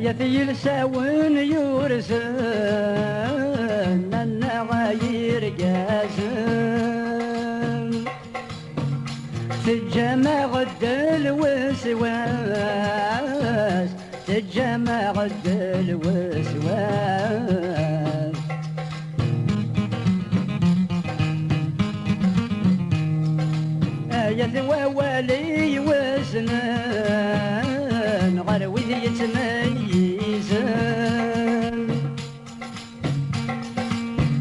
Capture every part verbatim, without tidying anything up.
Yat yilsawen yurzen, annaɣ ay irgazen. Teǧǧam-aɣ-d lweswas, teǧǧam-aɣ-d lweswas. Ayat wawal iweznen ɣer wid yettmeyyizen.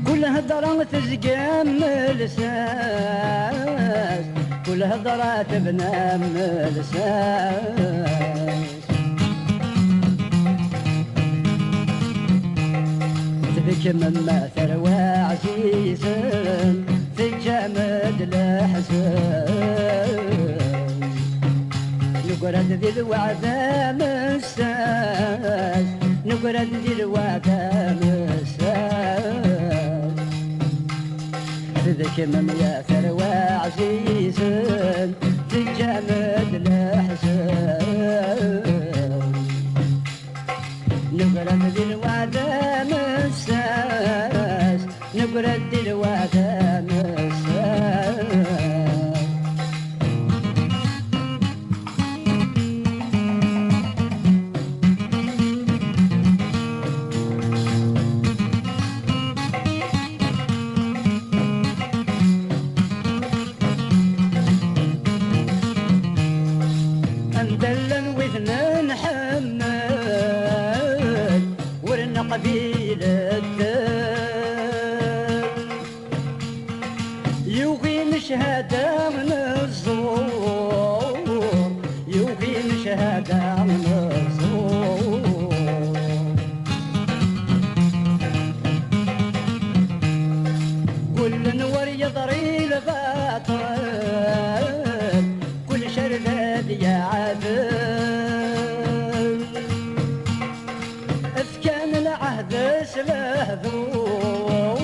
Kul hedra tezga am lsas, kul hedra tebna am lsas. Tbekkmem tarwa ɛzizen, teǧǧam-d leḥzen. Negra-d di lweɛda messas, negra-d di lweɛda messas. Tbekkmem ya tarwa ɛzizen, teǧǧam-d leḥzen. Negra-d di lweɛda messas, negra-d di lweɛda messas. Anda llan wid nḥemmel, ur neqbil ddel. Yugi ncehada neẓẓur, yugi ncehada neẓẓur. Kullen wer yeḍri lbaṭel, kul cerdad yeɛdel. Fkan lɛehd s lehdur,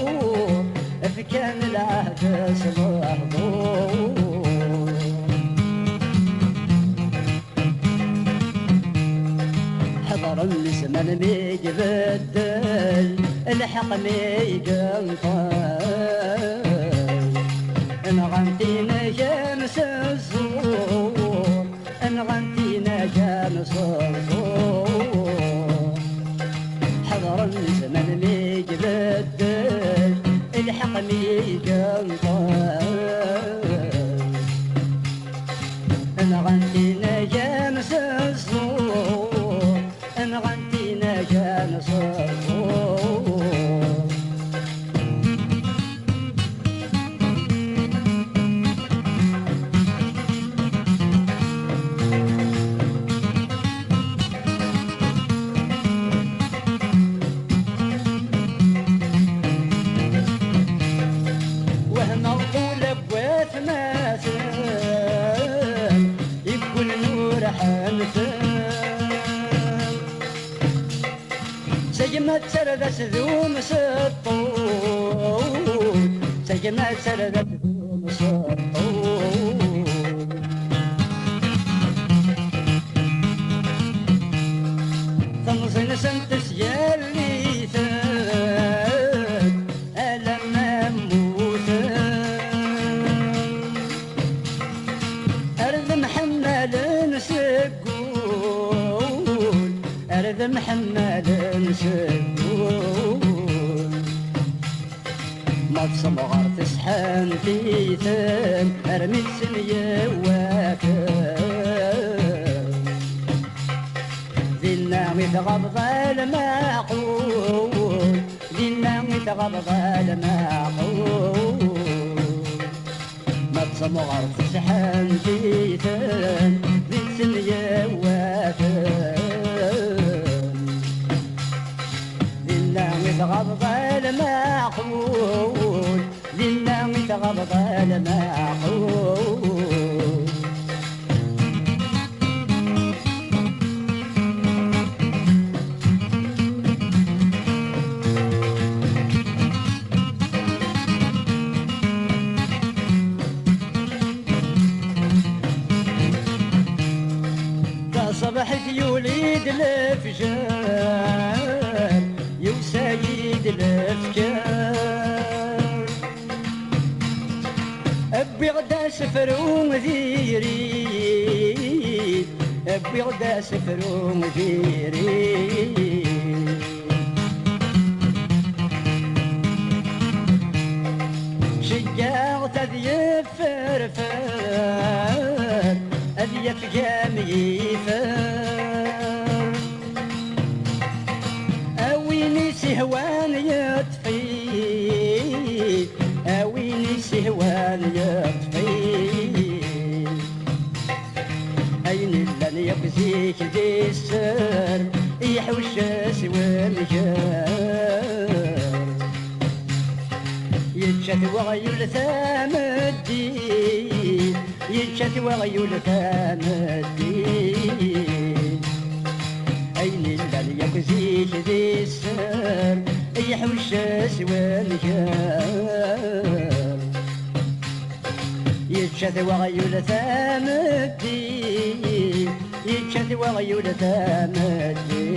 fkan lɛehd s lehdur. Ḥeḍren zzman mi ibeddel, lḥeqq mi yenṭel. Nɣan tingan s ẓẓur, nɣan tingan s ẓẓur. Ḥeḍren zzman mi ibeddel, lḥeqq mi yenṭel. Nɣan tingan s ẓẓur, nɣan tingan s ẓẓur. Wehmeɣ ula n watmaten, yeggullen ur ḥenfen. Segma d tarda-s d umseṭṭu, segma d tarda-s d umseṭṭu. Temẓi-nsent tesgall-iten alamma mmuten. Ar d mḥemmalen seg wul, ar d mḥemmalen seg wul. Ma d temɣer tesḥent-iten armi ttemyewwaten. Dinna i tɣabeḍ a lmeɛqul, dinna i tɣabeḍ a lmeɛqul. Ma d temɣer tesḥent-iten di ttemyewwaten. Dinna i tɣabeḍ a lmeɛqul, dinna i tɣabeḍ a lmeɛqul. Taṣebḥit yuli D lefjer, yusa-yi-d lefjer. Wwiɣ-d asefru diri, wwiɣ-d asefru diri. Ceggɛeɣ-t ad yefferfer, ad yafgam yifer. A win i s-ihwan yeṭṭef-it, a win i s-ihwan yeṭṭef-it. Ayen illan yakk zik di sser, iḥucc-as wemger. Yečča-t weɣyul tameddit, yečča-t weɣyul tameddit. Ayen illan yakk zik di sser, iḥucc-as wemger. Yečča-t weɣyul tameddit, yečča-t weɣyul tameddit.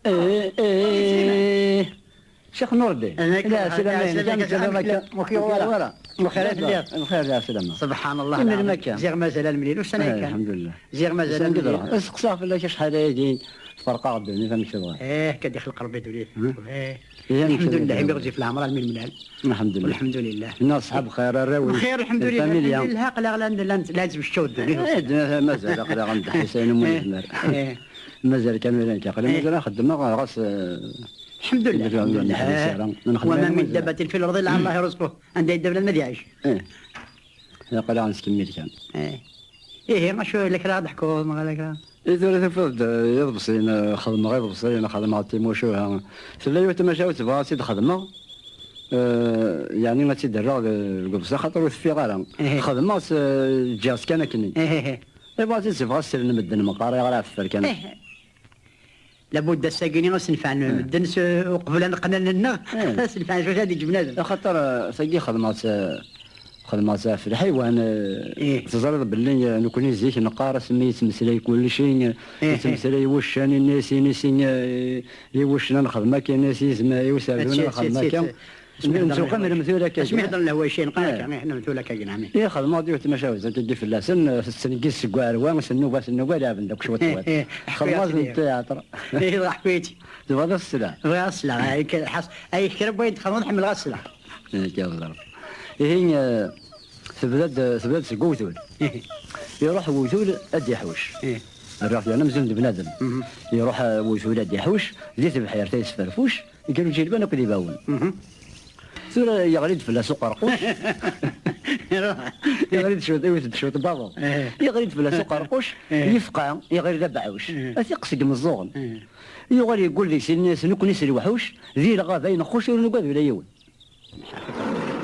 Eh, eh, Cheikh Nourdin. Amek, la, c'est la même. Voilà. Bxir, la, c'est la même. Subhanallah. Imir ma akka. Ziɣ mazal almlil, ussan kan. Alhamdulillah. Ziɣ mazal almlil. Seqsaɣ fell-ak acḥal ayagi, tferqeɣ ddunit amek tebɣiḍ. Eh, kad ixleq Rebbi ddunit. Eh. Alhamdulillah, imi ɣezzif leɛmer almi nemlal. Alhamdulillah. Alhamdulillah. Nna ṣṣḥab xir, arraw-is. Bxir, alhamdulillah. Lfamilya. Alhamdulillah, aql-aɣ la, la, la nettmecčaw ddunit. Eh, mazal aql-aɣ ndeḥḥis ayen umi nezmer. Eh. Mazal kan ula nekk aql-i mazal xeddmeɣ ɣas. Alḥemdulillah, alḥemdulillah. Wa ma min dabbatin fi l-arḍi illa Allahu yarzuquha. Anda yedda bnadem ad iɛic. Aql-aɣ nettkemmil kan. Ihi, acu, la kra ad d-teḥkuḍ, ma la kra? I tura tufiḍ-d iḍebsiyen, xedmeɣ iḍebsiyen, xedmeɣ timucuha. Tella yiwet tmacahut bɣiɣ ad tt-id-xedmeɣ, yeɛni ad tt-id-rreɣ deg uḍebsi, axaṭer ur teffiɣ ara. Xedmeɣ-tt, ǧǧiɣ-tt kan akkenni. Ihi. Bɣiɣ ad tt-id-sbɣeɣ ad s-slen medden meqqar, ayɣer ad teffer kan akka? Labudda ass-agi-nni ad s-nefɛen medden s uqbel ad neqqen allen-nneɣ, ad s-nefɛen cwiṭ ad yeǧǧ bnadem. Axaṭer, eh, tagi xedmeɣ-tt, eh, xedmeɣ-tt ɣef lḥiwan, eh, teẓriḍ belli, eh, nekkni zik neqqar asmi yettmeslay kullec, eh, yettmeslay wuccen, ini-as, ini-as, eh, i wuccen ad nexdem akka, ini-as i yizem, i userdun ad nexdem akka. Asmi hedren lehwaci, neqqar akka, eh, hedren lehwaci, neqqar akka, eh, hedren tura akka, gneɣ. I xedmeɣ-d yiwet tmacahut akkagi fell-asen, eh, tettneggiz seg uɛerwa, s nnuba, s nnuba, leɛben-d akk cwiṭ, cwiṭ. Xedmeɣ-d tiyatr. Ih, ḥku-yi-tt. Tebɣiḍ ad s-sleɣ? Bɣiɣ ad s-sleɣ. Ay, k-, ḥas-, ay, kra n wayen txedmeḍ ḥemmleɣ ad s-sleɣ. Akka ẓer. Ihi, eh, tebda-d, tebda-d seg uwtul. Iruḥ uwtul ad d-iḥuc. Rriɣ-t yerna amzun d bnadem. Iruḥ, eh, uwtul ad d-iḥuc di tebḥirt ay sferfuc. Gar uǧilban akked ibawen. Tura yeɣli-d fell-as uqerquc. Yeɣli-d cwiṭ, iwet-d cwiṭ n waḍu. Yeɣli-d fell-as uqerquc, yefqa, yeɣli d abeɛɛuc. Ad t-iqqes deg imeẓẓuɣen. Yuɣal yeggul deg-s, yenna-as, nekkni s lewḥuc, di lɣaba i nxuc, ur nugad ula yiwen.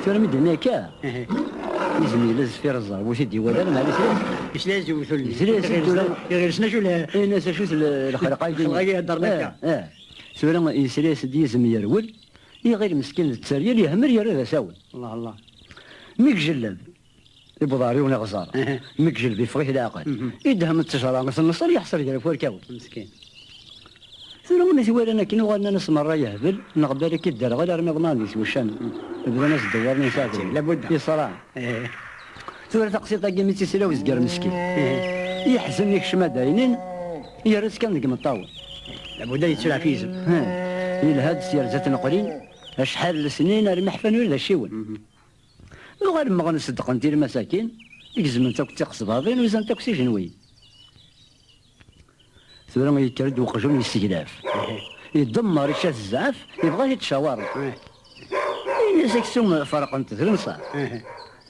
Tura mi d-yenna akka, izem yella zeffir ẓẓerb, ur t-id-iwala ara, meɛna yesla-as. Yesla-as i uwtul-nni. Yesla-as i uwtul. Iɣil-as acu la. Ini-as acu-t l-, lxelqa-agi. Lxelqa-agi heddren akka. Eh, eh. Tura yesla-as-d yizem yerwel, iɣil meskin d tteryel, yehmer yerra d asawen. Allah, Allah. Mi ijelleb, iwweḍ ɣer yiwen iɣẓer. Mi ijelleb, yeffeɣ-it leɛqel. Idhem ttejra, tenneṣel, yeḥṣel gar iferkawen. Meskin. Tura mi t-walan akken, uɣalen-as merra yehbel, neɣ balak idderɣel armi ḍemɛen deg-s wuccanen. Bdan-as ddewwaren n saɛdin. Labudda. Yeṣra. Tura taqsiṭ-agi mi tt-isla uzger meskin. Yeḥzen, yekcem adaynin, yerra-tt kan deg imeṭṭawen. Labudda yettu leɛf yizem. Yelha-d s yerza tneqlin, acḥal n lesnin armi ḥfan ula d acciwen. Uɣalen mɣen seddqen-t i lmasakin, gezmen-t akk d tiqesbaḍin, uzan-t akk s ijenwiyen. Tura yekker-d uqjun yesseglaf. Idemmer, ičča-t zzɛaf, yebɣa ad t-id-cawaṛen. Ini-as aksum ferqent d lenṣaf.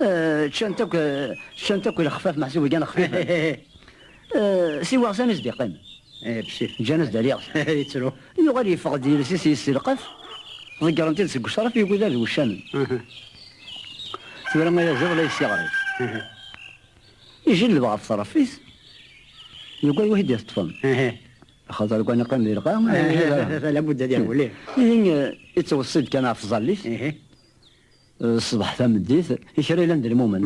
Eh, ččant akk, eh, ččant akk lexfaf, meḥsub gan xfifan. Eh, siwa ɣsan i s-d-iqqimen. Eh, bessif. Ǧǧan-as-d ar yeɣsan. Yettru. Yuɣal yeffeɣ-d yiles-is yesselqaf, ḍeggren-t-id seg ucraf, yugi ad weccamen. Tura ayaziḍ la yessiɣrit. Ijelleb ɣef tṛeffit, yuggad wid d-iteṭṭfen. Axaṭer deg wayen iqqim di lqaɛ, labudda ad iɛewwel, ih. Ihi, eh, ittweṣṣi-d kan ɣef tẓallit. Ihi. Eh, ṣṣbeḥ tameddit, i kra yellan d lmumen.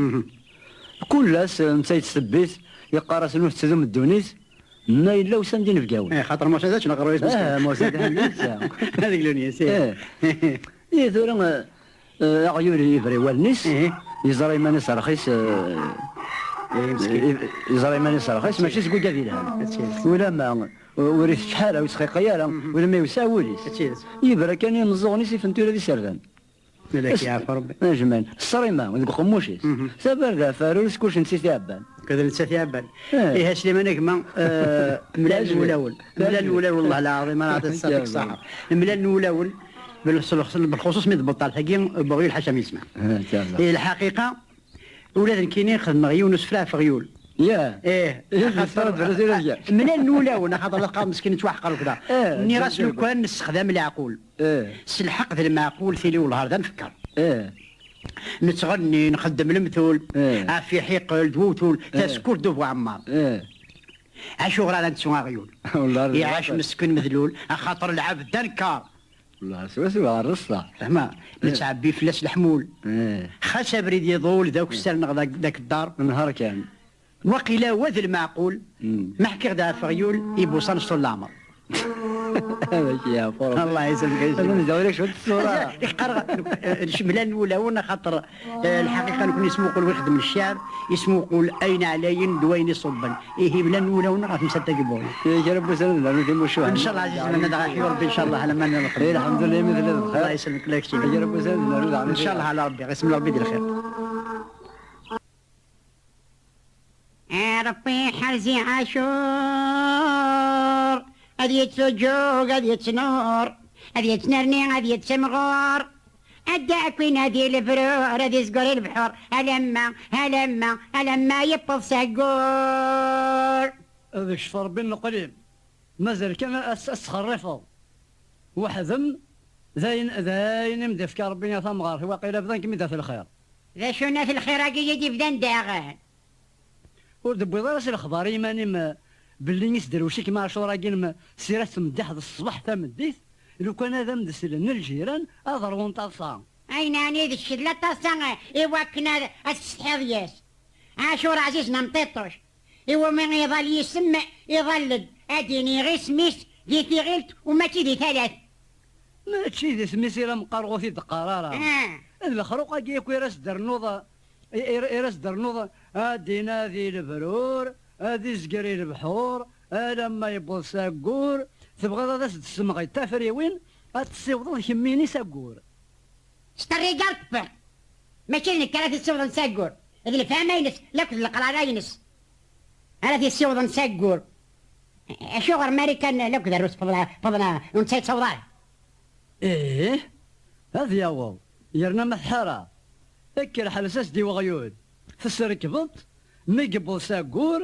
Kul ass, eh, netta yettsebbit, yeqqar-asen ur tettdum ddunit, ma yella usan-d inebgawen. Eh, xaṭer ma usan-d, ad ččen aɣrum-is meskin. Ah, ma usan-d, ad ččen. Ad glunis, ih. Eh. Ihi tura, eh, eh, aɣyul yebra i wallen-is, ihi, yeẓra iman-is rxis, eh, eh, meskin. Yeẓra iman-is rxis, mačči seg wigad yelhan. Ulamma ur iteččeḥ ara, ur yesxiqay ara, ulamma yewseɛ wul-is. Yebra kan i imeẓẓuɣen-is, ifen tura d iserdan. Lak yeɛfu Rebbi. Ajman, ṣṣrima deg uqemmuc-is. Tabarda, afarru, s kulci netta i t-iɛebban. Ked netta i t-iɛebban. Eh. Ihi a Sliman a gma, eh, mlalen wulawen. Mlalen wulawen, wallah lɛaḍim, ara teṣṣatik ṣṣaḥa. Mlalen wulawen, bel-, s-, s-, belxuṣuṣ mi d-tbeṭṭal tagi, Buɣyul ḥaca mi yesma. Eh, lḥaqiqa, ula d nekkini xedmeɣ yiwen usefra ɣef uɣyul. Ya. Eh, axaṭer mlalen wulawen, axaṭer la teqqar meskin nettwaḥqer ukda. Eh, nniɣ-as lukan nessexdam leɛqul. Eh. S lḥeqq d lmeɛqul, tili wellah ar d anfekker. Eh. Nettɣenni, nxeddem lemtul, eh, ɣef iḥiqel d wewtul, eh, tasekkurt d ubuɛemmar. Eh. Acuɣer ara nettu aɣyul? Wellah ar d iɛac meskin medlul, axaṭer lɛebd d anekkar. Wellah, swaswa, ar ṣṣeḥ. Fehma? Eh. Nettɛebbi fell-as leḥmul. Eh. Xas abrid iḍul, d akessar neɣ d ak-, d akeddar. Nheṛ kan. Waqila wa d lmeɛqul, ma ḥkiɣ-d ɣef uɣyul, ibuṣan s ṭul leɛmer. Ad ak-yeɛfu Rebbi. Allah yesellmek, ay Sidi. Ad nzawir cwiṭ ṣṣura. Iqqar, eh, mlalen wulawen, axaṭer, eh, lḥaqiqa nekni ismuqul wi ixeddmen cceɛb, ismuqul ayen ɛlayen d wayen iṣubben. Ihi mlalen wulawen ɣef temsalt-agi n Buɣyul. Kra n wussan ad nernu timucuha. Ncallah ɛziz, ad d-aɣ-yeḥyu Rebbi, ncallah, alamma nella lxir. Lḥemdulleh, imi telliḍ bxir. Allah yesellmek, la keččini. Kra n wussan ad nernu daɣen. Ncallah ɛla Rebbi, isem n Rebbi di lxir. A Ṛebbi ḥerz-i Ɛacur, ad yettuǧǧug, ad yettnur, ad yettnerni, ad yettemɣur. Ad d-akk inadi lebrur, ad izgur i lebḥur, alamma, alamma, alamma yewweḍ s aggur. D ccfer Ṛebbi n leqlim. Mazal kan ad, ad tesxerrifeḍ weḥd-m, d ayen, d ayen i m-d-ifka Ṛebbi a tamɣart, waqila bdan-kem-id at lxir. D acu n at lxir-agi i d-ibdan daɣen? Ur d-tewwiḍ ara s lexbar i yiman-im, eh, belli isderwec-ikem Ɛacur-agi, m-, s ira tmeddiḥ d ṣṣbeḥ tameddit, lukan ad am-d-slen lǧiran ad ṛwun taḍsa. Ayen ɛni d ccedla taḍsa, eh, i wakken ad, ad tessetḥiḍ yes. Ɛacur ɛzizen am ṭiṭuc. Iwumi iḍal yisem, iḍal-d, ad d-iniɣ isem-is di tiɣilt u mačči di talat. Mačči d isem-is i la meqqar ɣur t-id-qqar ara. Ah. D lexruq-agi akk i ra s-d-ternuḍ, i, i, i ra s-d-ternuḍ, ad d-inadi lebrur, ad izger i lebḥur, alamma yewweḍ s aggur, tebɣiḍ ad as-d-tessemɣiḍ tafriwin, ad tessiwḍeḍ kemmini s aggur. S terriga n ṭṭbel. Mačči d nekk ara t-issiwḍen s aggur. D lefhama-ines, lakked leqrara-ines ara t-issiwḍen s aggur. Acuɣer Marikan lakked Rrus feḍna, feḍna, ur netta yettaweḍ ara? Ih, ad yaweḍ, yerna ma tḥara. Kker ḥelles-as-d i weɣyul. Tesrekbeḍ-t, mi yewweḍ s aggur,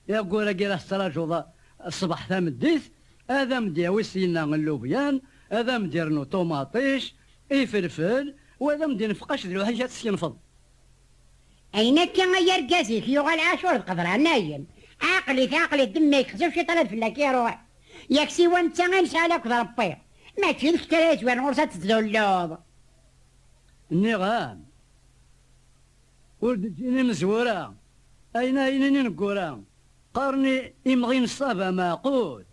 aggur-agi ara tettṛaǧuḍ ṣṣbeḥ tameddit, ad am-d-yawi syenna llubyan, ad am-d-yernu ṭumaṭic, ifelfel, u ad am-d-infeq acu d lwaḥi ad teskenfeḍ. Ayen akka ay argaz-ik yuɣal Ɛacur d qeḍran ayen. Ɛqel-it, ɛqel-it, d mmi-k, xzu ciṭan ad fell-ak iruḥ. Yak siwa netta i nesɛa lakked Ṛebbi. Mačči d kečč ara yezwiren ɣur-s ad tettdulluḍ. Nniɣ-am. Ur d-ǧǧin imezwura, ayen, ayen ineggura, qqaren i-, imɣi n ṣṣaba meɛqul,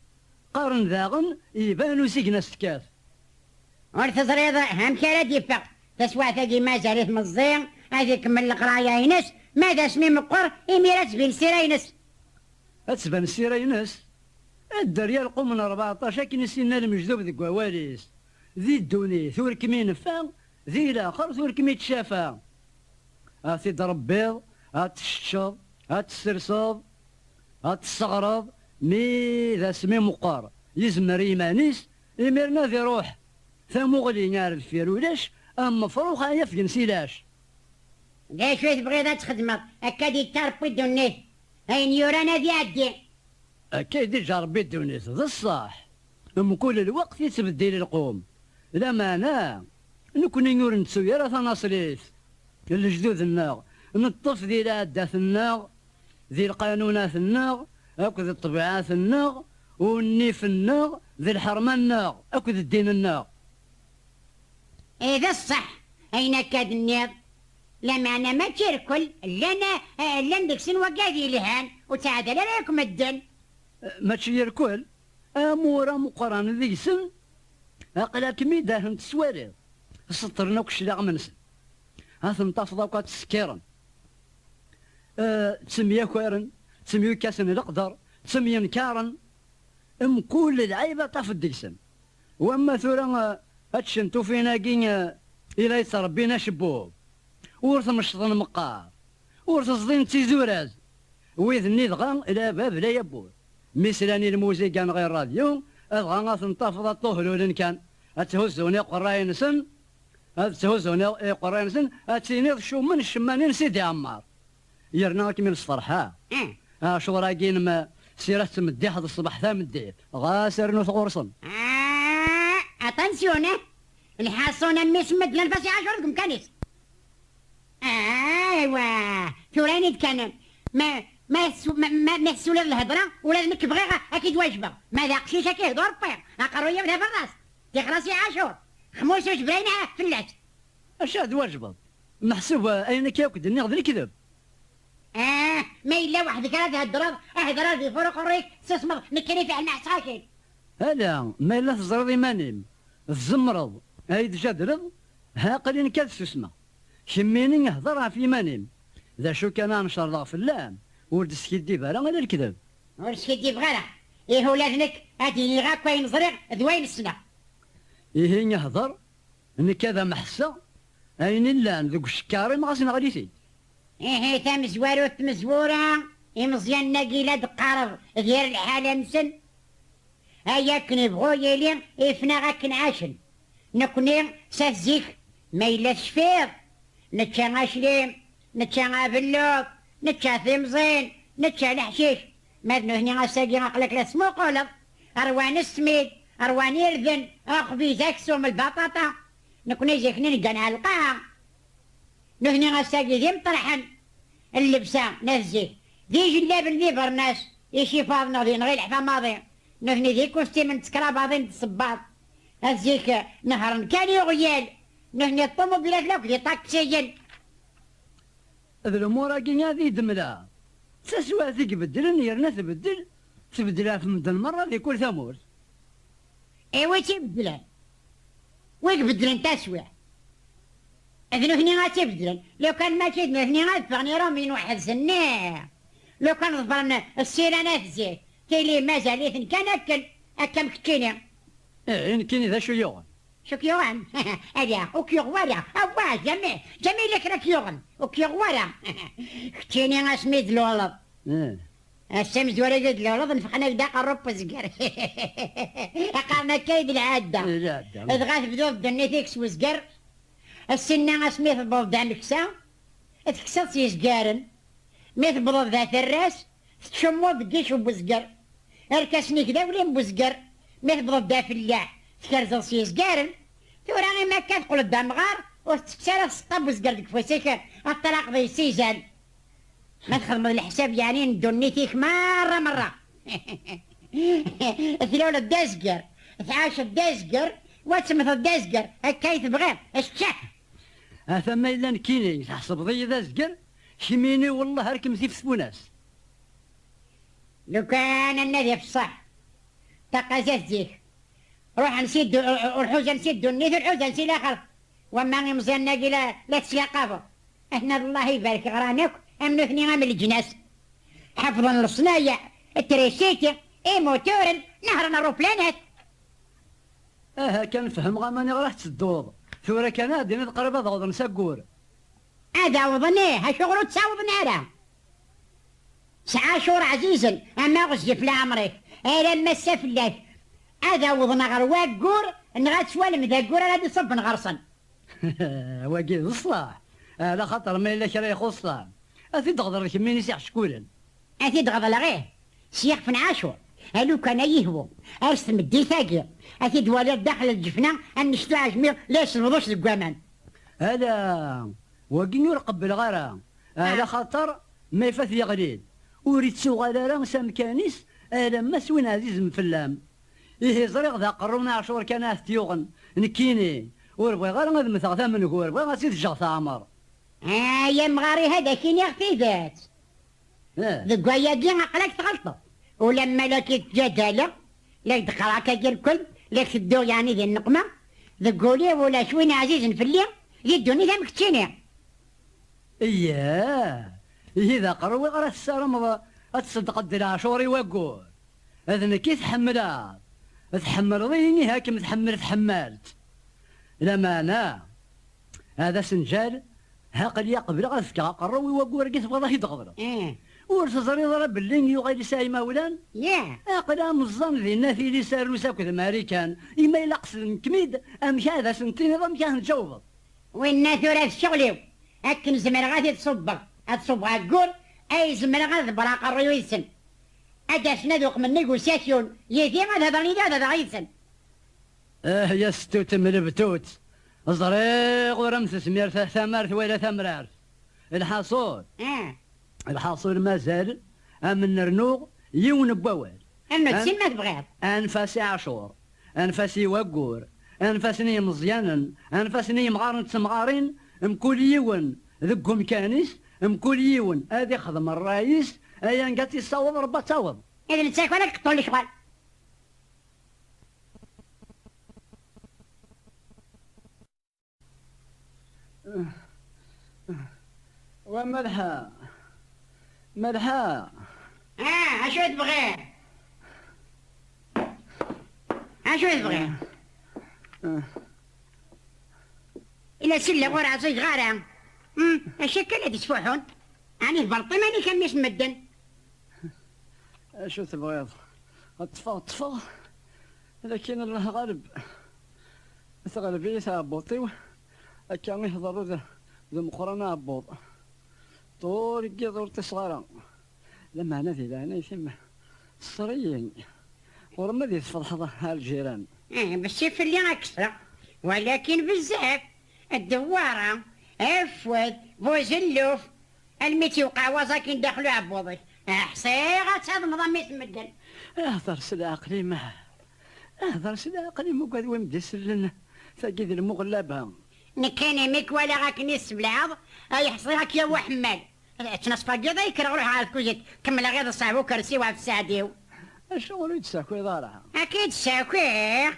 qqaren daɣen iban usigna s tkaf. Ur teẓriḍ amek ara d-iffeɣ taswiɛt-agi, mazal-it meẓẓi, ad ikemmel leqraya-ines, ma d asmi meqqer, imir ad tbin ssira-ines. Ad tban ssira-ines? Dderya lqum n rbeɛṭac akken i s-yenna lmejdub deg wawal-is, di ddunit ur kem-infa, di laxert ur kem-ittcafa. Ad t-id-rebbiḍ, ad t-teččeḍ, ad t-tesserseḍ, ad t-tesseɣreḍ, mi d asmi meqqer, yezmer i yiman-is, imiren ad iruḥ. Tamuɣli ar deffir ulac, Am mefrux ay afgen si lac. D acu i tebɣiḍ ad txedmeḍ? Akka d-yekka Ṛebbi ddunit. Ayen yuran ad iɛeddi. Akka i d-iǧǧa Ṛebbi ddunit, d ṣṣeḥ. Mkul lweqt yettbeddil lqum. Lameɛna, nekni ur nettu ara tanaṣlit. Lejdud-nneɣ, neṭṭef di lɛaddat-nneɣ, di lqanunat-nneɣ, akked ṭṭbiɛat-nneɣ, unnif-nneɣ, d lḥerma-nneɣ, akked ddin-nneɣ. Eh, d ṣṣeḥ, ayen akka d-tenniḍ. Lameɛna mačči irkel, llan, eh, llan deg-sen wagad yelhan, ur ttɛadal ara akk medden. Mačči irkel? Amur ameqqran deg-sen, aql-akem-id ad ten-tettwaliḍ. Seṭṭren akk cclaɣem-nsen. Ad ten-tafeḍ akk ad ttsekkiren. Eh, ttemyakaren, ttemyukkasen leqder, ttemyenkaren. Mkul lɛib ad tafeḍ deg-sen. Wamma tura, eh, ad ččen tufin-agi, eh, i la yettrebbin acebbub. Ur tmecḍen meqqar. Ur teẓḍin d tizuraz. Wid-nni dɣa la bab la yawwur. Mi slan i lmuziga neɣ i ṛṛadyu, dɣa ad ten-tafeḍ ad ṭṭuhlulen kan. Ad tthuzzun iqerray-nsen, ad tthuzzun iqerray-nsen, ad tiniḍ cummen ccemma-nni n Sidi Ɛemmar. Yerna akken i nesferḥ, ha? Eh. Acuɣer-agi-inem sira tettmeddiḥeḍ ṣṣbeḥ tameddit, ɣas rnut ɣur-sen. Ah, attention, eh! Lḥaṣun a mmi-s n medden anef-as i Ɛacur deg umkan-is. Ah, aywa, tura ini-d kan, ma, ma, tessu- ma, ma, ma tessuliḍ lhedra, ula d nekk bɣiɣ ad k-id-wajbeɣ. Ma d aqcic ad k-ihdu Ṛebbi, aqerruy-iw d aberras. Tixer-as i Ɛacur. Xmus ur jebra fell-as. Acu ad wajbeḍ? Meḥsub, eh, ayen akka akk d-nniɣ d lekdeb. Ah, ma yella weḥd-k ara theddreḍ, hder ar d-ifuṛ uqerruy-ik, tessusmeḍ, nekkini fiḥel ma ḥesseɣ-ak-id. Ala, ma yella teẓriḍ iman-im, tzemreḍ ad yi-d-jadreḍ, ha aql-i nekk ad susmeɣ. Kemmini hder ɣef yiman-im. D acu kan ad ncerḍeɣ fell-am, ur d-skiddib ara ala lekdeb. Ur skiddibeɣ ara. Ih, ula d nekk ad d-iniɣ akk ayen ẓriɣ d wayen ssneɣ. Ihi hder, nekk ad am-ḥesseɣ, ayen illan deg ucekkar-im ɣas neɣli-t-id. Ihi tamezwarut tmezwura, imeẓyanen-agi la d-qqareɣ d yir lḥala-nsen. Ay akken ibɣu yili, ifen-aɣ akken ɛacen. Nekni s at zik, ma yella tecfiḍ, nečča aclim, nečča abelluḍ, nečča timẓin, nečča leḥcic. Ma d nutni ass-agi aql-ak la tesmuquleḍ, ṛwan ssmid, ṛwan irden, axbiz, aksum, lbaṭaṭa. Nekni zik-nni neggan ar lqaɛa. Nutni ass-agi d imeṭreḥen n llebsa n at zik, d ijellaben d ibernas, icifaḍ neɣ d inɣi leḥfa maḍi. Nutni d ikustimen d tekrabaḍin d tṣebbaḍ. At zik nehren kan iɣyal, nutni ṭumubilat lakk d iṭaksiyen. D lumuṛ-agi ad yi-d-temla. D taswiɛt i ibeddlen yerna tbeddel, tbeddel ɣef medden merra di kul tamurt. Iwi tt-ibeddlen? Wi ibeddlen taswiɛt? D nutni ad tt-ibeddlen. Lukan mačči d nutni ad ffɣen iṛumyen weḥd-sen-nni. Lukan ḍefren ssira n at zik, tili mazal-iten kan akken, akka am keččini. Ih, nekkini d acu yuɣen? Acu k-yuɣen? Ala, ur k-yuɣ wara. Awah, jamais, jamais yella kra k-yuɣen. Ur k-yuɣ wara. Keččini asmi d-luleḍ. Ih. Ass amezwaru i d-luleḍ, nefxen-ak-d aqerru n uzger. Qqaren akka i d lɛadda. I d lɛadda. Dɣa tebduḍ ddunit-ik s uzger. Ass-nni asmi tewweḍ-d ameksa, tekseḍ s yezgaren. Mi tewweḍ d aterras, tettcummuḍ deg yic n uzger. Arkasen-ik d awlin n uzger. Mi tewweḍ d afellaḥ, tkerzeḍ s yezgaren. Tura imi akka teqqleḍ d amɣar, ur tettekkes ara tseṭṭa n uzger deg ufus-ik, ad t-tlaqeḍ yes-s izan. Ma txedmeḍ leḥsab yeɛni n ddunit-ik merra merra. Tluleḍ d azger, tɛaceḍ d azger, wa temmteḍ d azger, akka i tebɣiḍ, ccah! Ata ma yella nekkini tḥesbeḍ-iyi d azger, kemmini wellah ar kem-tif tfunast. Lukan ad nadi ɣef ṣṣeḥ, ṭṭaqa zdat zik. Ruḥen si ddu-, ur ḥuzan si ddunit, ur ḥuzan si laxert. Wamma imeẓyanen-agi la, la teslaqabeḍ. Ahna d Allah ibarek ɣran akk, am nutni am leǧnas. Ḥefḍen leṣnayeɛ, trisiti, imuturen, nehṛen ṛṛuplanat. Aha kan fehmeɣ aman iɣer ad tettedduḍ. Tura kan ad d-tiniḍ qrib ad awḍen s aggur. Ad awḍen, ih, acuɣer ur ttawḍen ara? Sɛa cur ɛzizen, ama ɣezzif leɛmer-ik, alamma ass-a fell-ak, ad awḍen ɣer waggur, neɣ ad twalem d aggur ara d-iṣubben ɣer-sen. Wagi d ṣṣlaḥ. Ala xaṭer ma yella kra ixuṣṣen, a t-id-ɣḍer kemmini s iḥeckulen. A t-id-ɣḍleɣ, ih, s yixef n Ɛacur. A lukan ay ihwu, ar s tmeddit-agi, a t-id-waliḍ daxel lǧefna, annect-a ɛejmiɣ la yesleḍuc deg waman. Ala, wagi ur qebbleɣ ara. Ala xaṭer ma ifat yeɣli-d, ur ittuɣal ara s amkan-is alamma s win ɛzizen fell-am. Ihi ẓriɣ d aqerru n Ɛacur kan ara t-yuɣen. Nekkini, ur bɣiɣ ara ad mmteɣ tamengur, bɣiɣ ad tt-id-ǧǧeɣ teɛmer. Ay amɣar, ihi ad ak-iniɣ tidet. Eh. Deg wayagi aql-ak tɣelṭeḍ. Ulamma la k-id-ǧǧadaleɣ, la k-d-qqareɣ akka irkel, la k-tedduɣ yeɛni di nneqma, deg wul-iw ulac win ɛzizen fell-i di ddunit am keččini. Eyyah, ihi d aqerru-iw ara tessarameḍ ad tṣeddqeḍ di leɛcur i waggur. D nekk i tḥemmleḍ. Tḥemmleḍ-iyi, ihi ad kem-tḥemmel tḥemmalt. Lameɛna, ad asenǧal, aql-i qebleɣ ad fkeɣ aqerru i waggur-agi tebɣiḍ ad t-id-ɣeḍleḍ. Eh. Ur teẓriḍ ara belli yuɣal yesɛa imawlan? Aql-i ameẓẓan dinna tili Sarus akked Marikan, imi yella qesden-kem-id, amek ad asen-tiniḍ, amek ad ten-tjawbeḍ? Winna tura d ccɣel-iw. Akken zemreɣ ad t-id-ṣubbeɣ, ad ṣubbeɣ aggur, ay zemreɣ ad ḍebbreɣ aqerruy yid-sen. Ad d-asen ad uqmen nnig usakyun, yid-i ad hedren yid-i ad hedreɣ yid-sen. Ah, ya stut mlebtut! Ẓriɣ ur am-tezmir ta-, tamart wala tamrart. Lḥaṣul, ah, lḥaṣul mazal am nnernuɣ yiwen n wawal. Am sin ma tebɣiḍ. Anef-as i Ɛacur, anef-as i waggur, anef-asen i yimeẓyanen, anef-asen i yimɣaren d temɣarin, mkul yiwen deg umkan-is, mkul yiwen ad ixdem ṛṛay-is, ay anga tt-issaweḍ Ṛebbi ad taweḍ. I d netta kan ad iqeṭṭun lecɣal. Wa Malḥa, Malḥa. Ah, acu i tebɣiḍ? Acu i tebɣiḍ? Ah. Ila silla ur ɛẓigeɣ ara. Hmm, acu akka la d-sfuḥun? Ɛni tberṭ iman-ik a mmi-s n medden? Acu tebɣiḍ? Ṭṭfeɣ, ṭṭfeɣ, lakin Allah ɣaleb. Teɣleb-iyi tɛebbuḍt-iw, akka i teḍru d, d Meqqran aɛebbuḍ. Ṭul n yiḍ ur ṭṭiseɣ ara. Lameɛna di leɛnayet-im, ṣṣer-iyi. Ɣur-m ad iyi-tfeḍḥeḍ a lǧiran. Eh, mačči fell-i ad k-ṣṣreɣ, walakin bezzaf. Ddewwara, Afwad, Buzelluf, almi tt-yewqeɛ waẓ akin daxel uɛebbuḍ-ik. Ḥṣiɣ ad tadmeḍ a mmi-s n medden. Hder s leɛqel-im. Hder s leɛqel-im, ugad wi m-d-isellen. Tagi d lmuɣellaba. Nekkini mi k-walaɣ akken i tesseblaɛeḍ, ay ḥṣiɣ ad k-yawi uḥemmal. Ttnaṣfa n yiḍ ay kkreɣ ruḥeɣ ɣer tkuzint, kemmleɣ iḍes ɣef ukersi-w ɣef sseɛd-iw. Acuɣer ur yi-d-tessakiḍ ara? Ad k-id-ssakiɣ?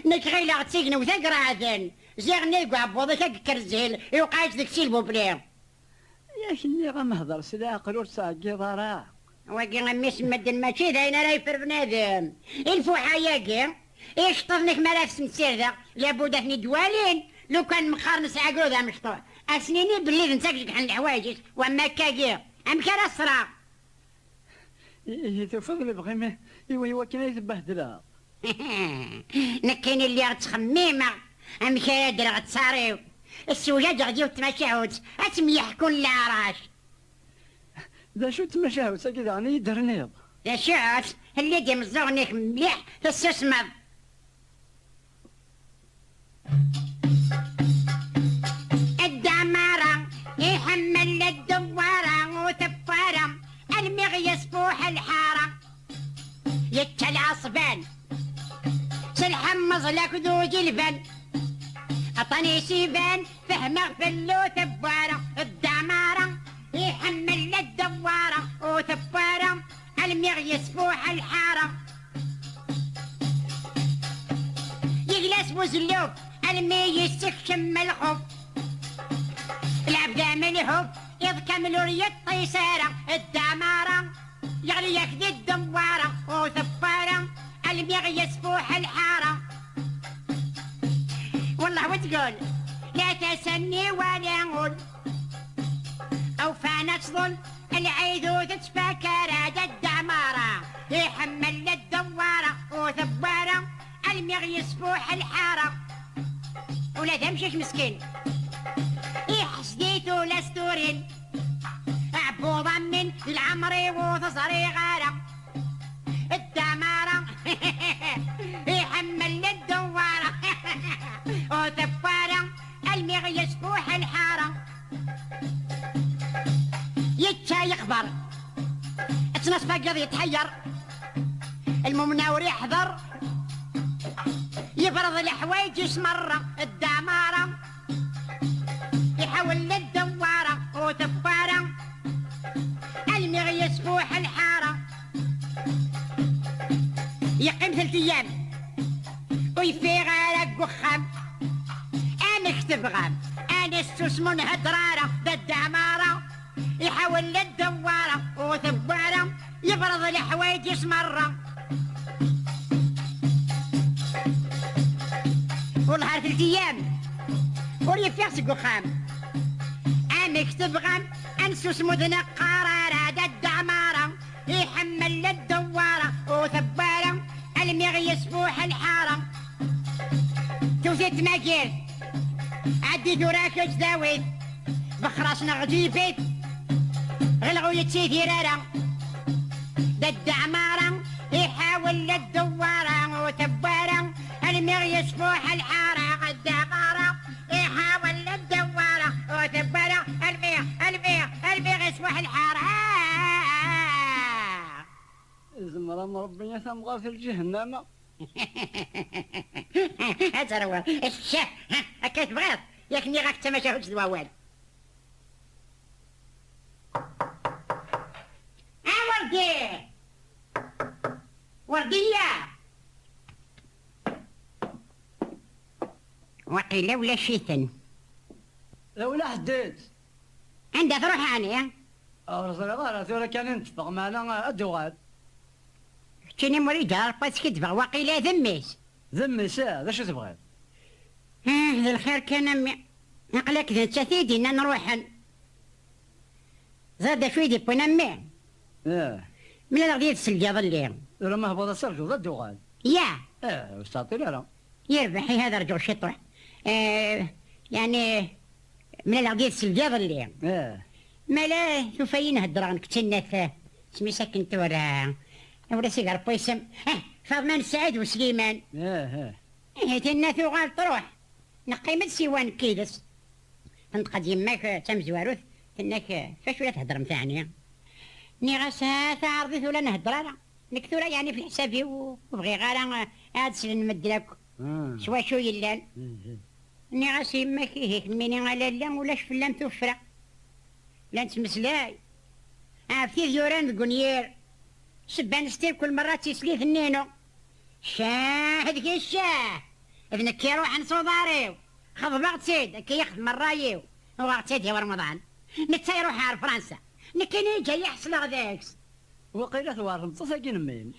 Nekk ɣileɣ d tignewt ay ireɛden. Ziɣ nnig uɛebbuḍ-ik ad yekker zzhel, iwqeɛ-itt deg silbubli. Yak nniɣ-am hder s leɛqel, ur ttɛeggiḍ ara. Wagi a mmi-s n medden mačči d ayen ara yeffer bnadem. I lfuḥa-yagi, iceṭṭiḍen-ik mi ara ten-ssirdeɣ, labud ad ten-id-walin, lukan meqqar nesɛa agrud amecṭuḥ, ad sen-nini belli d netta i iceggḥen leḥwayeǧ-is, wamma akkagi, amek ara ṣṣreɣ? Ihi tufiḍ lebɣi-m i, i, i wakken ay tbehdleḍ? Nekkini lliɣ ttxemmimeɣ amek ara ddreɣ ttar-iw. Ssewjaǧeɣ-d yiwet tmacahut ad temyeḥkun leɛrac. D acu-tt tmacahut-agi daɣen i yi-d-terniḍ? D acu-tt? Lli-d imeẓẓuɣen-ik mliḥ, tessusmeḍ. Dda Mara iḥemmel ddewwara ur tewwi ara, almi ɣ-yesfuḥ lḥara. Yečča lɛeṣban s lḥemmeẓ laked uǧilban. Aṭan isiban fehmeɣ fell-u tewwara. Dda Mara iḥemmel ddewwara ur tewwi ara, almi ɣ-yesfuḥ lḥara. Yegla s buzelluf almi yessekcem lxuf. Lɛebd amelḥuf iḍ kamel ur yeṭṭis ara. Dda Mara yeɣli-yak di ddewwara ur tewwi ara, almi ɣ-yesfuḥ lḥara. Wellah wa tqul la tasa-nni wala ul. Awfan ad tḍul lɛid ur tettfak ara. Dda Mara iḥemmel ddewwara ur tewwi ara, almi ɣ-yesfuḥ lḥara. Ula d amcic meskin, iḥsed-it ula s turin. Aɛebbuḍ am win di leɛmer-iw ur t-ẓriɣ ara. Dda Ɛmara iḥemmel ddewwara. Ur tewwi ara almi ɣ-yesfuḥ lḥara. Yečča yexber, ttnaṣfa n yiḍ yetḥeyyer. Lmumna ur iḥḍer, yebreḍ leḥwayeǧ-is merra. Dda Ɛmara iḥawel ddewwara, ur tewwi ara almi ɣ-yesfuḥ lḥara. Yeqqim telt eyyam ur yeffiɣ ara deg uxxam. Amek tebɣam ad nessusem ur nhedder ara? Dda Ɛmara iḥawel ddewwara, ur tewwi ara, yebreḍ leḥwayeǧ-is merra. Wellah ar telt eyyam ur yeffiɣ seg uxxam. Amek tebɣam ad nessusem ur d-neqqar ara? Dda Ɛmara iḥemmel ddewwara, ur tewwi ara almi ɣ-yesfuḥ lḥara. Tewwet-it tmazirt, ɛeddi tura kečč d-awi-t, bexxer-as neɣ ǧib-it, ɣileɣ ur yettidir ara. Dda Ɛmara iḥawel ddewwara, ur tewwi ara almi ɣ-yesfuḥ lḥara. Dda Ɛmara iḥawel ddewwara, ur tewwi ara almi, almi, almi ɣ-yesfuḥ lḥara. Zemreɣ Ṛebbi a tamɣart n lǧehennama. Ad terwel ccah, ha, akka tebɣiḍ, yak nniɣ-ak d tamacahut d wawal. A Werdi! Werdiya! Waqila ulac-iten. Ula ḥeddit. Anda truḥ ɛni? Ur ẓriɣ ara, tura kan i n-teffeɣ, meɛna ad d-tuɣal. Keččini Murida, Ṛebbi ad skiddbeɣ, waqila d mmi-s. D mmi-s, ah, d acu tebɣiḍ? Ah, d lxir kan a mmi. Aql-ak d nettat i d-innan ruḥen. Ẓriɣ d acu i d-iwwin a mmi. Ah. Mlaleɣ d yid-s lǧiḍ-lli. Tura ma hbuḍ ad terǧuḍ ad d-tuɣal. Ya. Ah, ur s-teɛṭil ara. Yerbeḥ, ihi ad rǧuɣ ciṭuḥ. Eh, yeɛni, mlaleɣ-d yid-s lǧiḍ-lli. Eh. Mala tufa-yi-n heddreɣ nekk d tinnat, eh, isem-is akken tura, ur as-iger wisem. Eh, Faḍma n Saɛid u Sliman. Eh, eh. Ihi tinna tuɣal truḥ. Neqqim-d siwa nekk yid-s. Tenṭeq-d yemma-k, eh, d tamezwarut, tenna-k, eh, "F acu la theddremt ɛni?" Nniɣ-as, "Ah, taɛerḍit ur la nhedder ara. Nekk tura yeɛni f leḥsab-iw ur bɣiɣ ara, eh, ad slen medden akk." Ah. S wacu yellan. Mhm. Nniɣ-as i yemma-k, "Ihi kemmini a lalla, ulac fell-am tuffra." La nettmeslay ɣef tid yuran deg unyir. Ssebba n stirkul merra d tislit-nni-inu. Ccah deg ccah! D nekk iruḥen s uḍar-iw. Xeḍbeɣ-tt-id, akka yexdem ṛṛay-iw. Uɣeɣ-tt-id i Remḍan. Netta iruḥ ar Fransa. Nekkini iǧǧa-yi ḥesleɣ deg-s. Waqila tewɛer tmeṭṭut-agi n mmi-m.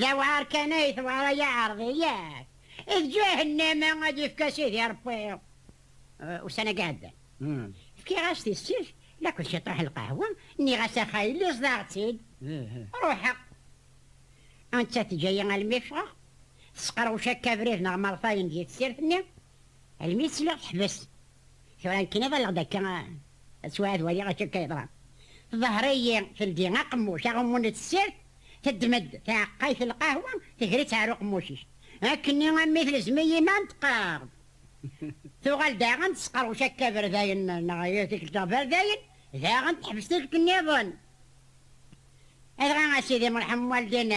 D awɛer kan ay tewɛer ay aɛerḍi, yak. D ǧahennama ad yefk a Sidi Ṛebbi. Uh, ussan-agi iɛeddan. Hmm. Fkiɣ-as tissirt, la akked ciṭuḥ n lqahwa, nniɣ-as a xayli ẓḍaɣ-tt-id. Ih, ih. Ruḥeɣ. Anta teǧǧa-yi almi ffɣeɣ, tesqerwec akka abrid neɣ mertayen di tessirt-nni, almi tesliɣ teḥbes. Tura nekkini ḍalleɣ-d akka, ad swiɣ ad waliɣ acu akka yeḍran. Tḍehher-iyi, teldi aqemmuc, aɣummu n tessirt, teddem-d taɛeqqayt n lqahwa, tegri-tt ar uqemmuc-is. Akkenni a mmi telzem-iyi ma neṭqeɣ. Tuɣal daɣen tesqerwec akka aberdayen, neɣ tikkelt neɣ berdayen, daɣen teḥbes tikkelt nniḍen. Adɣa a sidi Murḥem Waldin,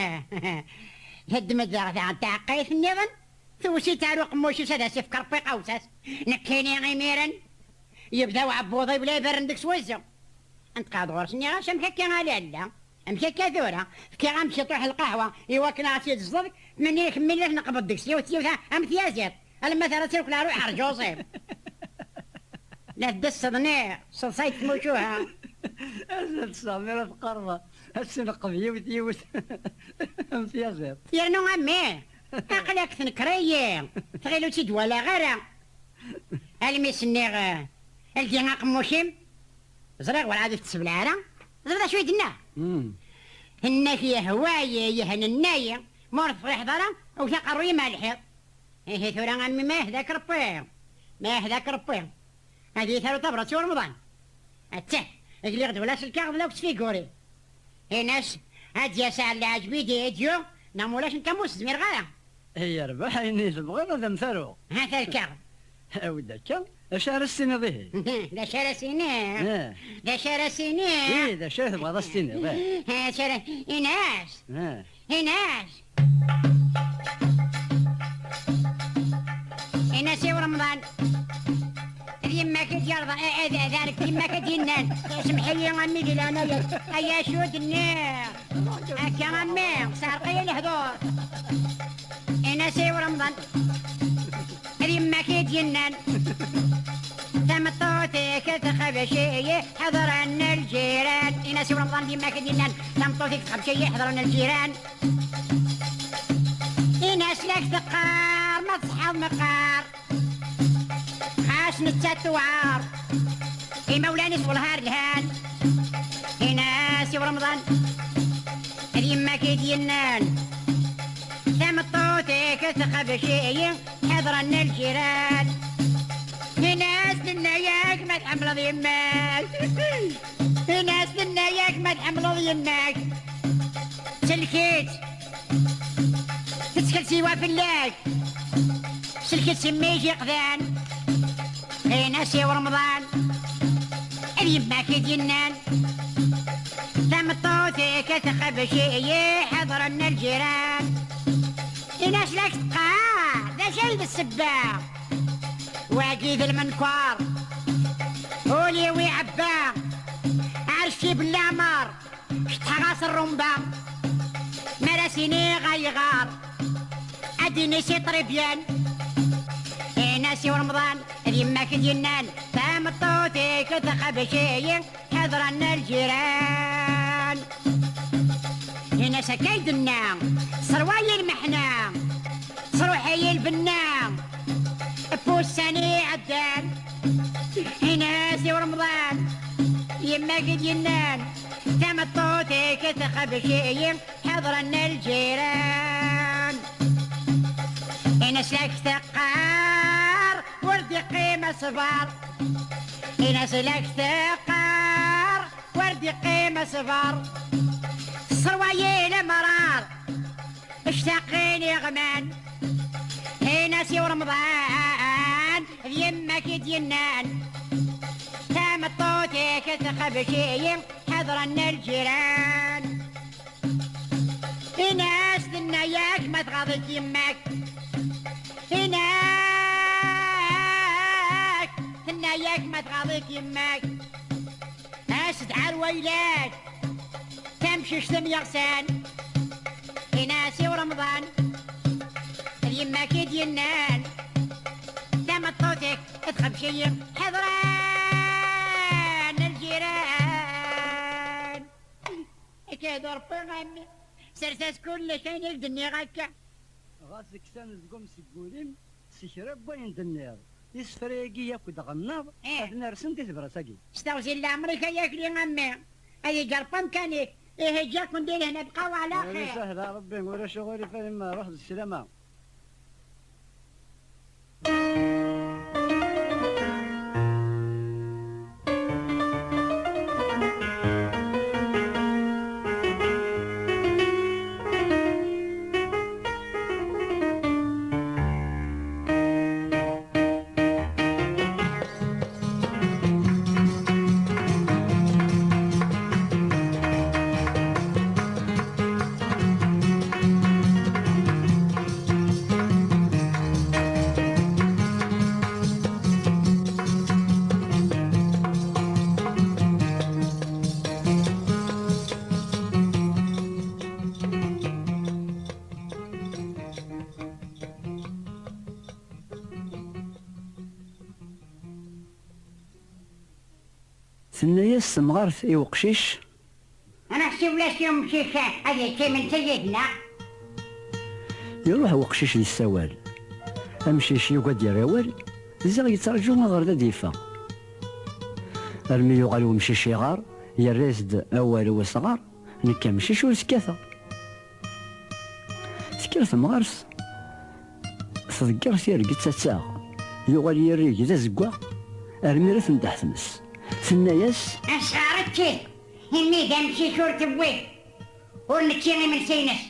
teddem-d daɣ daɣen taɛeqqayt nniḍen, tewwes-itt ar uqemmuc-is ad as-ifk Ṛebbi qawsa-s. Nekkini imiren, yebda uɛebbuḍ-iw la iberren deg-s wuzzu. Neṭqeɣ-d ɣur-s, nniɣ-as, "Amek akka a lalla? Amek akka tura?" Fkiɣ-am ciṭuḥ lqahwa i wakken ad ɣ-tt-id-teẓẓeḍ, menni kemmini la tneqbeḍ deg-s yiwet yiwet am tyaziḍt, alamma terra-tt akk leɛruḥ ar Ǧuẓif. La tdesseḍ niɣ seḍsayt tmucuha. Azal tesɛa mi ara tqerba, ad tt-neqb yiwet yiwet am tyaziḍt. Yernu a mmi, aql-ak tnekreḍ-iyi, tɣil ur tt-id-walaɣ ara. Almi s-nniɣ, eh, ldi aqemmuc-im, ẓriɣ werɛad ur t-tessebleɛ ara. Teẓriḍ acu i d-tenna? Mm. Tenna-k yehwa-yi, yehnenna-yi, ma ur tefriḥeḍ ara, wwet aqerruy-im ar lḥiḍ. Ihi tura a mmi, ma yehda-k Rebbi, ma yehda-k Rebbi, ad iyi-taru tabrat i Uremḍan. Attah, gliɣ-d ulac lkaɣeḍ la akk tfiguri. Ini-as, ad d-yas ar lɛejb i d-, i d-yu, neɣ ma ulac nekk am ur s-zmireɣ ara. Yerbeḥ ayen i tebɣiḍ ad am-t-aruɣ. Ha-t-a lkaɣeḍ. Awi-d akka, acu ara s-tiniḍ ihi? D acu ara s-iniɣ? Eh. D acu ara s-iniɣ? Ih, d acu ara tebɣiḍ ad s-tiniḍ, eh? Eh, d acu ara, ini-as. Eh. Ini-as. Ini-as i Uremḍan. D yemma-k i d-yerḍa, eh, eh, d, d, d yemma-k i d-yennan. Semḥ-iyi a mmi di leɛnaya-k. Ay acu d-nniɣ. Akka a mmi, sɛerq-iyi lehdur. Ini-as i Uremḍan. D yemma-k i d-yennan. Tameṭṭut-ik txebc-iyi, ḥeḍren lǧiran. Ini-as i Uremḍan d yemma-k i d-yennan. Tameṭṭut-ik txebc-iyi, ḥeḍren lǧiran. Ini-as la k-teqqar ma tṣeḥḥaḍ meqqar. Xas nettat tewɛer, imawlan-is wellah ar lhan. Ini-as i Uremḍan, d yemma-k i d-yennan. Tameṭṭut-ik txebc-iyi, ḥeḍren lǧiran. Ini-as tenna-yak ma tḥemmleḍ yemma-k. Ini-as tenna-yak ma tḥemmleḍ yemma-k. Sellek-itt. Tettkel siwa fell-ak. Sellek-itt si mmi-k iqdan. Ini-as i Uremḍan. D yemma-k i d-yennan. Tameṭṭut-ik txebc-iyi, ḥeḍren lǧiran. Ini-as la k-teqqar, d acu ay d ssebba? Wagi d lmenkar, ul-iw iɛebba, arcib n leɛmer, ceṭṭḥeɣ-as rrumba. Mi ara s-iniɣ ayɣer, ad d-ini c'est très bien. Ini-as i Uremḍan, d yemma-k i d-yennan, tameṭṭut-ik txebc-iyi, ḥeḍren lǧiran. Ini-as akka i d-tenna, tesserwa-yi lmeḥna, tesruḥ-iyi lbenna, f wussan iɛeddan. Ini-as i Uremḍan, yemma-k i d-yennan, tameṭṭut-ik txebc-iyi, ḥeḍren lǧiran. Ini-as la k-teqqar, ur d-iqqim aṣber. Ini-as la k-teqqar, ur d-iqqim aṣber. Tesserwa-yi lemrar, ctaqin iɣman. Ini-as i Uremḍan, d yemma-k i d-yennan. Tameṭṭut-ik txebc-iyi, ḥeḍren lǧiran. Ini-as tenna-yak ma tɣaḍ-ik yemma-k. Ini-ak tenna-yak ma tɣaḍ-ik yemma-k. As-d ar wayla-k, tamcict am yeɣsan. Ini-as i Uremḍan, d yemma-k i d-yennan. Tameṭṭut-ik txebc-iyi, ḥeḍren lǧiran. Akka d Ṛebbi a mmi. Sers-as kullec ayen i k-d-nniɣ akka. Ɣas kkes anezgum seg wul-im s kra n wayen d-tenniḍ. Isefra-agi yakk d-ɣennaɣ, eh, ad ten-rsen di tebrat-agi. S teɣzi n leɛmer-ik ay akli a mmi. Ad iǧǧ Ṛebbi amkan-ik. Ihi ǧǧiɣ-ken di lehna, bqaw ɛla xir. Sahla Ṛebbi, ulac aɣurif a yemma, ruḥ d sslama. Tenna-yas temɣart i uqcic. Anaḥsib ulac i umcic ad yečč imensi yid-neɣ. Iruḥ uqcic yessawal. Amcic yugi ad d-yerr awal, ziɣ yettraǧu aɣerda ad d-yeffeɣ. Armi yuɣal umcic iɣer, yerra-yas-d awal i wesɣar, nekk amcic ur skateɣ. Tekker temɣart, Tḍegger tirget ad taɣ. Yuɣal yirrig d azeggaɣ armi ara tendeḥ tmes. Tenna-yas: "Asɣar ččit, imi d amcic ur tewwi, ur nečči imensi-ines."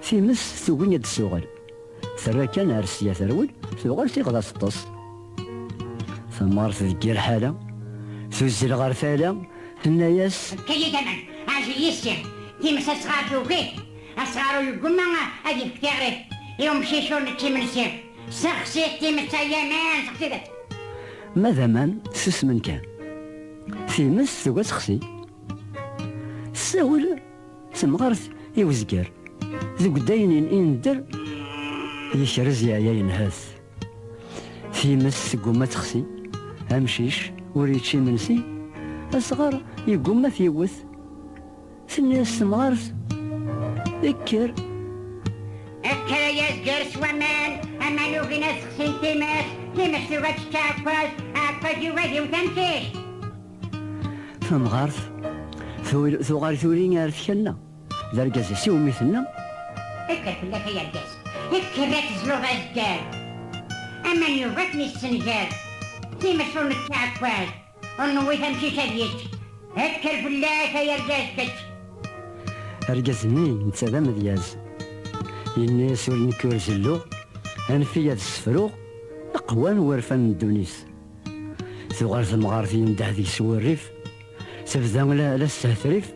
Times tugi ad d-tuɣal. Terra kan ar sya terwel, tuɣal tiɣ ad teṭṭes. Tamɣart deg yir ḥala, tuzzel ɣer tala, tenna-yas: "Efk-iyi-d aman, ɛjel yis-i, times asɣar tugi, asɣar ur yeggumma ad yefk tiɣrit i umcic ur nečči imensi. Sexsi times ay aman, sexsi-d." Ma d aman, susmen kan. Times tugi ad texsi. Tessawel temɣart i uzger. Deg udaynin i nedder, yekrez yeɛya yenha-t. Times tegguma ad texsi, amcic ur yečči imensi, asɣar yegguma ad t-yewwet. Tenna-yas temɣart: "Kker." "Kker ay azger s waman, aman ugin ad sexsin times, times tugi ad tečč aɛekkaz, aɛekkaz yugi ad yewwet amcic." Tamɣart tu-, tuɣal tuli ar tkanna. D argaz-is iwumi tenna: "Kker fell-ak ay argaz, kker ad tezluḍ azger. Aman yugi ad ten-yessenger, times ur nečči aɛekkaz, ur newwi tamcic ad yečč. Kker fell-ak ay argaz kečč." Argaz-nni netta d amedyaz. Yenna-yas: "Ur nekk ur zelluɣ, anef-iyi ad ssefruɣ aqwan n wurfan n ddunit." Tuɣal temɣart yendeh deg-s wurrif, tebda la, la teshetrif,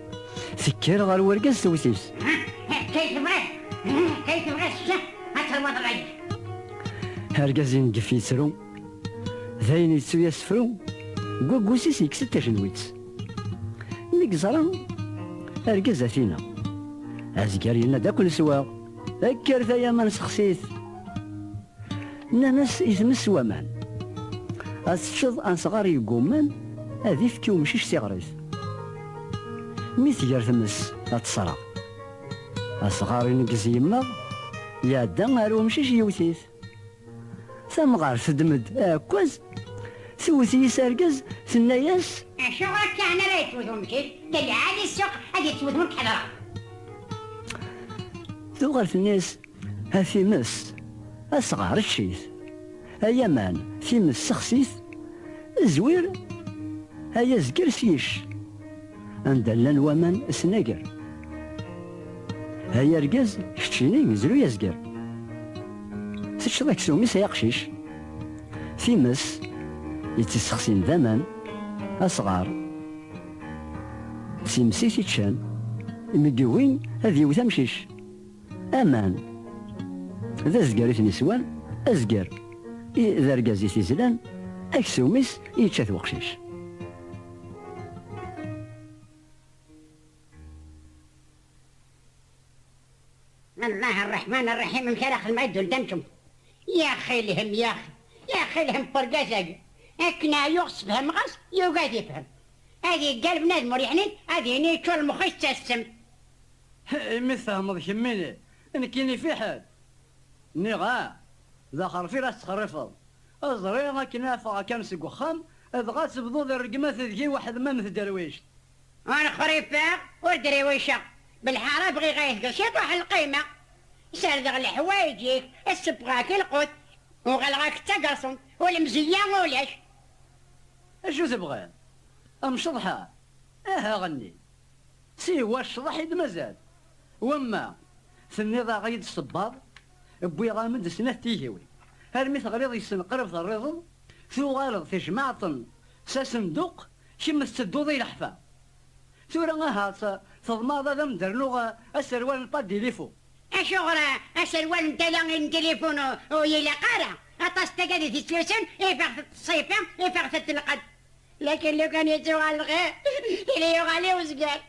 tekker ɣer urgaz tewwet-it. "Kay tebɣiḍ, kay tebɣiḍ, ad terwaḍ ɣayet." Argaz ineggef yettru, d ayen yettu asefru, deg waggus-is yekkes-d tajenwitt. Mi yeẓra argaz ad t-ineɣ, azger yenna-d akk leswaɣ: "Kker tayama nessexsi-t." Nnan-as i tmes waman: "Ad teččeḍ asɣar yegguman ad ifk i umcic tiɣrit." Mi tger tmes ad teṣreɣ, asɣar ineggez yemmeɣ, iɛedda ar umcic yewwet-it. Tamɣart teddem-d aɛekkaz, tewwet yis argaz, tenna-yas: "Acuɣer akka ara yettwet umcic? D lɛali ssuq ad yettwet ur k-ḥeḍreɣ." Tuɣal tenna-yas: "A times, asɣar ečč-it, ay aman, times sexsi-t, zwir, ay azger s yic, anda llan waman snager. Ay argaz, keččini zlu azger. Teččeḍ aksum-is ay aqcic." Times i tt-issexsin d aman, asɣar, d times i t-iččan, imi yugi ad yewwet amcic. Aman d azger i ten-iswan, azger i d argaz i t-izlan, aksum-is i yečča-t weqcic. Allah Rreḥman Rraḥim, amek ara xedmeɣ i ddunit amcum? Yaxi lhem, yaxi, yaxi lhem n urgaz-agi. Akken ɛyuɣ sefhmeɣ-as, yugi ad ifhem. Ad yeggal bnadem ur yeḥnin, ad yini yeččur lmex-is d tassemt. Imi tfehmeḍ kemmini, nekkini fiḥel. Nniɣ-ah, d axerfi la tettxerrifeḍ. Ẓriɣ akken ad ffɣeɣ kan seg uxxam, dɣa tebduḍ rregmat deg-i weḥd-m am tderwict. Ur xrifeɣ, ur driwiceɣ. Belḥara bɣiɣ ad yi-tgeḍ ciṭuḥ n lqima. Serdeɣ leḥwayeǧ-ik, ssebɣeɣ-ak lqut, uɣaleɣ-ak d tagerṣumt, ur lemzeyya ulac. Acu tebɣiḍ? Amceḍḥa? Aha ɣenni. Siwa ccḍeḥ i d-mazal. Wamma tenniḍ-aɣ-id ṣṣebbaḍ, wwiɣ-am-d snat tigiwin. Armi teɣliḍ yes-sen qrib terriḍeḍ, tuɣaleḍ tejmaɛeḍ-ten s asenduq, kemm tettedduḍ i leḥfa. Tura ahat teḍmaɛeḍ ad am-d-rnuɣ aserwal n Padilifu. Acuɣer aserwal n tala n tilifun ur, ur yilaq ara? Aṭas n tagad i t-ittlusun, ifeɣ-t ṣṣifa, ifeɣ-t lqedd. Lakin lukan yettuɣal lxir, tili yuɣal i uzger.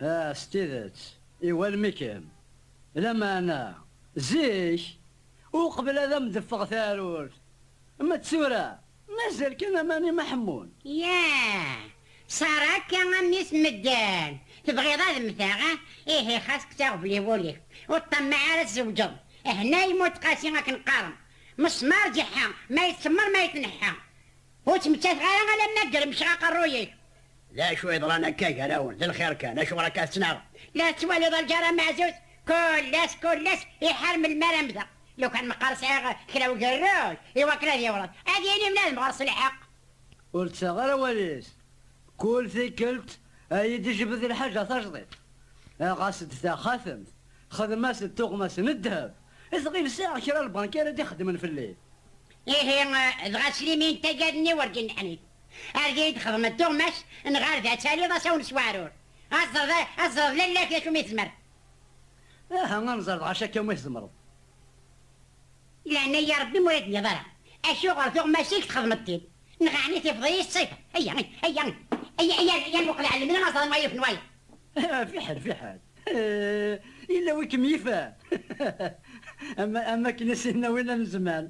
Ah, s tidet, iwalem-ikem. Lameɛna, zik, uqbel ad am-d-teffeɣ teɛrurt, ma d tura, mazal kan aman i Maḥemmun. Yah, ṣara akka a mmi-s n medden, tebɣiḍ ad mmteɣ, ah? Ihi xas kkes aɣbel i wul-ik, ur ṭṭamaɛ ara tzewǧeḍ. Hna yemmut Qasi akken qqaren, mesmar ǧeḥḥa, ma yettsemmer ma yetneḥḥa. Ur ttmettateɣ ara alamma germceɣ aqerruy-ik. D acu yeḍran akka gar-awen? D lxir kan, acuɣer akka tettnaɣem? La tettwaliḍ a lǧar ameɛzuz? Kul ass, kul ass, iḥar melmi ara mmteɣ. Lukan meqqar sɛiɣ kra ugerruj i wakken ad yewreḍ, ad yili mlal mɣer s lḥeqq. Ur ttaɣ ara awal-is. Kul tikkelt ay d-ijbed lḥaǧa tajdiṭ. Ɣas d taxatemt, xdem-as-d tuɣmas n ddheb. Tɣil sɛiɣ kra lbanki ara d-ixedmen fell-i. Ihi, dɣa slimin tagad-nni werǧin neḥnit. Ar d iyi-d-xedmeḍ tuɣmas, neɣ ar d ad taliḍ asawen s weɛrur. Ad ẓreḍ, ad ẓreḍ lalla-k d acu mi tezmer. Aha, ad nẓer dɣa acu akka umi tzemreḍ. Leɛnaya Rebbi ma ur yi-d-tenniḍ ara. Acuɣer tuɣmas-ik txedmeḍ-t-id? Neɣ ɛni tifeḍ-iyi s ṣṣifa? Ayya, ayya, ayya, ayya, ayya, ayya, muqel ɛelmen aẓawan wayeḍ n wayeḍ. Fiḥel, fiḥel. Eh, yella wi kem-yifan. Am, am akken i s-yenna winna n zzman.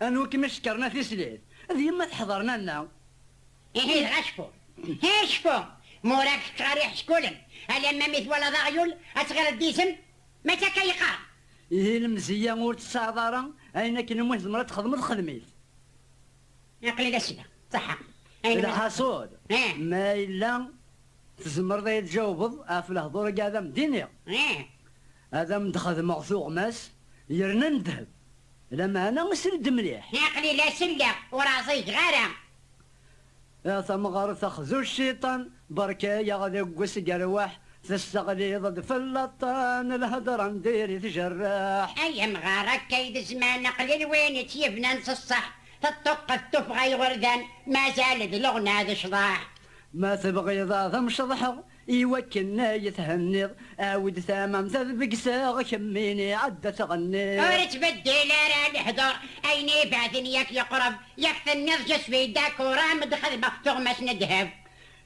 Anwa kem-icekkren a tislit? D yemma teḥḍer nanna. Ihi dɣa cfu. Hi cfu. Ma ur ak-teččar iḥeckulen, alamma mi twalaḍ aɣyul, ad tɣileḍ d izem. Mačči akka yeqqar. Ihi lemzeyya ur tesɛiḍ ara, ayen akken umi tzemreḍ ad txedmeḍ, xdem-it. Aql-i d asla, ṣaḥa. Ayen umi lḥaṣul, eh, ma yella tzemreḍ ad yi-d-tjawbeḍ ɣef lehdur-agi ad am-d-iniɣ. Eh. Ad am-d-xedmeɣ tuɣmas yerna n ddheb. Lameɛna sel-d mliḥ. Aql-i la selleɣ, ur ɛẓigeɣ ara. A tamɣart xzu cciṭan, berka-yaɣ deg usgerwaḥ, tesseɣliḍ-d fell-aṭṭan, lhedra n diri tjerreḥ. Ay amɣar, akka i d zzman, aql-i d win i tt-yebnan s ṣṣeḥ, teṭṭuqqet tuffɣa iɣerdan, mazal d leɣna d ccḍeḥ. Ma tebɣiḍ ad am-ceḍḥeɣ, i wakken ay thenniḍ, awi-d tamamt ad begseɣ, kemmini ad d-tɣenniḍ. Ur ttbeddil ara lehdur, ayen ibaɛden yak yeqreb, yak tenniḍ je suis d'accord, am d-xedmeɣ tuɣmas n ddheb.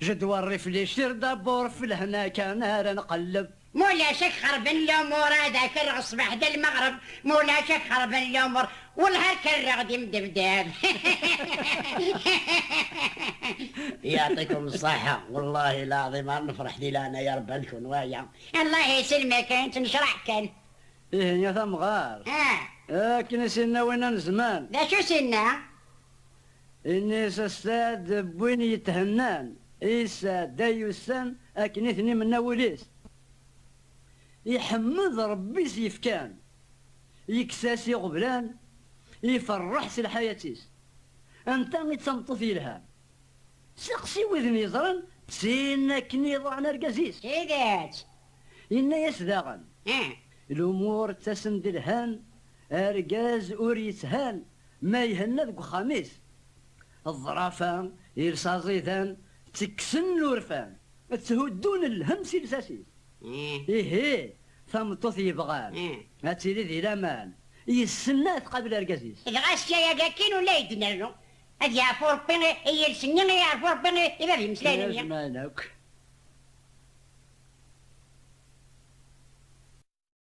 Je dois réfléchir d'abord, f lehna kan ara nqelleb. Mulac ak xerben lumur, ad ak-rreɣ ṣṣbeḥ d lmeɣreb, mulac ak xerben lumur, wellah ar k-rreɣ d imdebdeb. Yɛṭikum ṣṣaḥa, wallahi lɛaḍim ar nefreḥ di leɛnaya Rebbi ad nkun waya. Allah iselmek, nettnecraḥ kan. Ihi a tamɣart. Ah. Akken i s-inna winna n zzman. D acu s-inna? Ini-as a sseɛd n win yethennan, i sseɛd ay ussan akken i ten-imenna wul-is. Iḥemmed Rebbi s-yefkan, yekkes-as iɣeblan, iferreḥ s lḥayat-is. Anta i d tameṭṭut yelhan? Seqsi widen yeẓran d tin akken i iḍuɛen argaz-is. Tidet. Yenna-yas daɣen, ah, lumuṛ ttasen-d lhan, argaz ur yetthan ma ihenna deg uxxam-is. Ḍḍrafa, iles aẓidan, ttekksen lurfan, tthuddun lhemm si lsas-is. Eh. Ihi, tameṭṭut yebɣan, eh, ad tili di laman, yes-sen ad tqabel argaz-is. Dɣa sya-agi akkin ula i d-nernu. Ad yeɛfu Rebbi i, i yiles-nni, i yeɛfu Rebbi i, i bab imeslayen-nni. Azman akk.